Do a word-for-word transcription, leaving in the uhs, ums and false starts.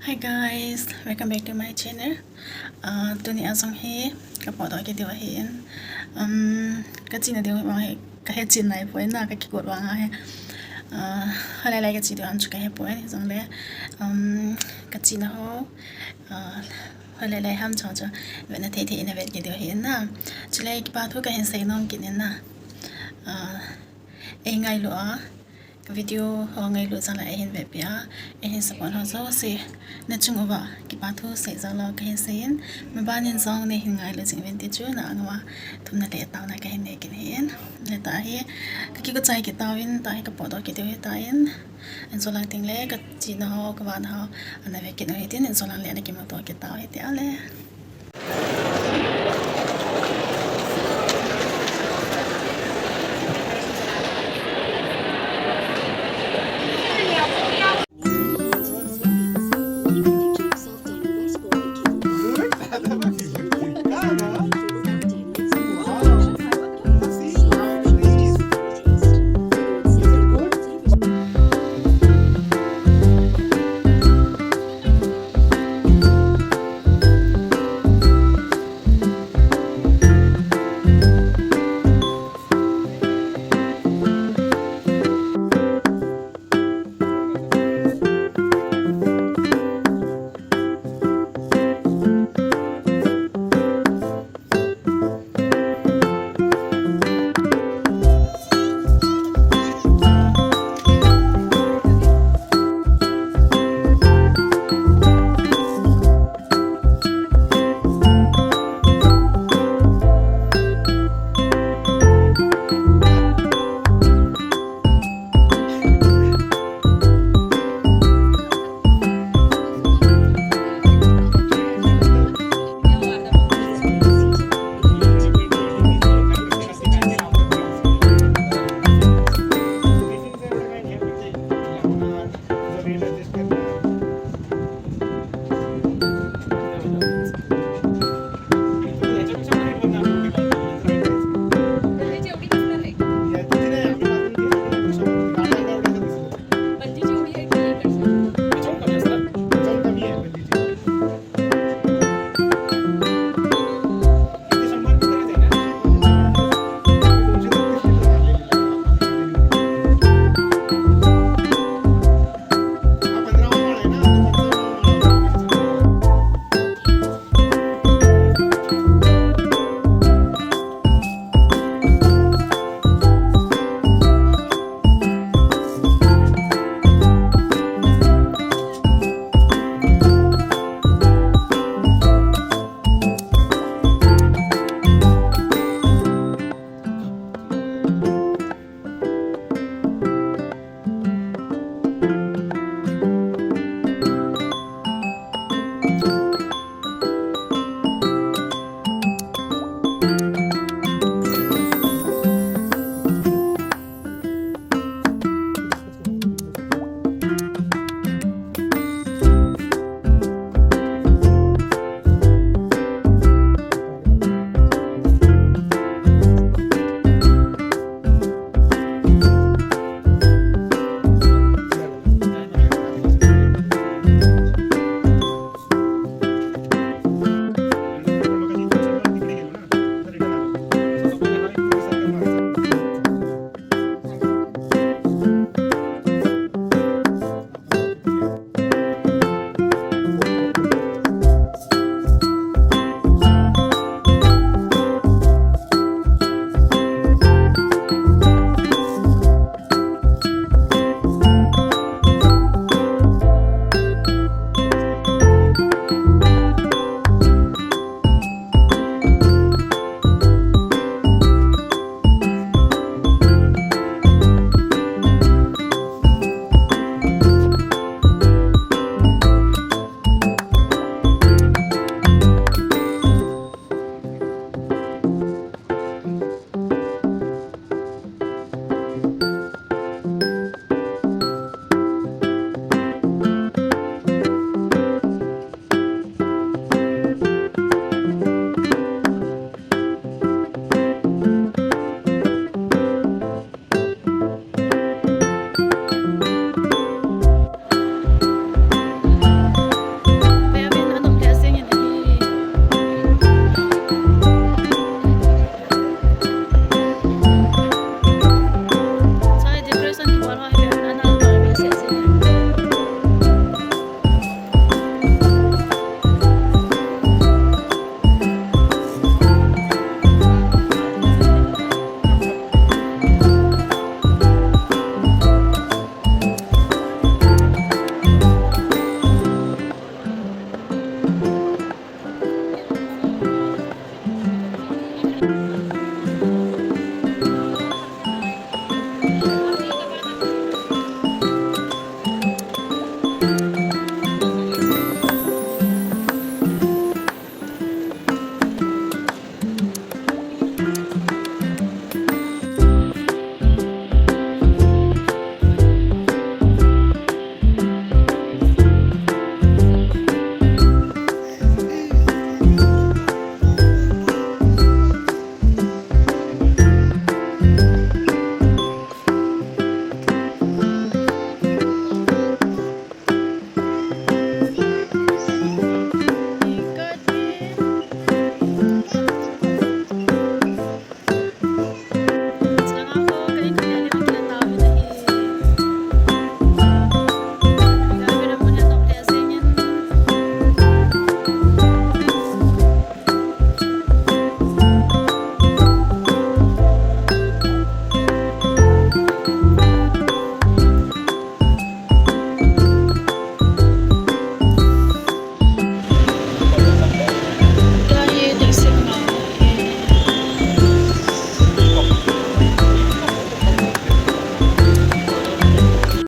Hi guys, welcome back to my channel. Uh, tuni a jong hi kapotdoh kit diu ahin. Um, kachena diu vang hi kahe chen nai poi na, kakigel vang ahi. Uh, hoilai lai kache diu ham chu kahe poi, hijongle, um, kachena ho, uh, hoilai lai ham chu chu vetna thei thei in vet kit diu ahi na. Chule kipa thu kahin sei nom kit in na. Uh, eingailu a, ka video ho ngailu jongle eihin vetpi a, eihin support ho jouse, nachung uva kipa thu sei jonglou kahin seiyin, maban in jong neihin ngailu jing uvin ti chu na angma thumna le taona kahin nei kit ahin. Hetah hi kakigo chai kit tauvin, tua hi kapotdoh kit diu ahitan, injou lang tengle kachena ho, kavahna ho ana ve kit u hitin, injou lang le ana kimuto kit tau hite le.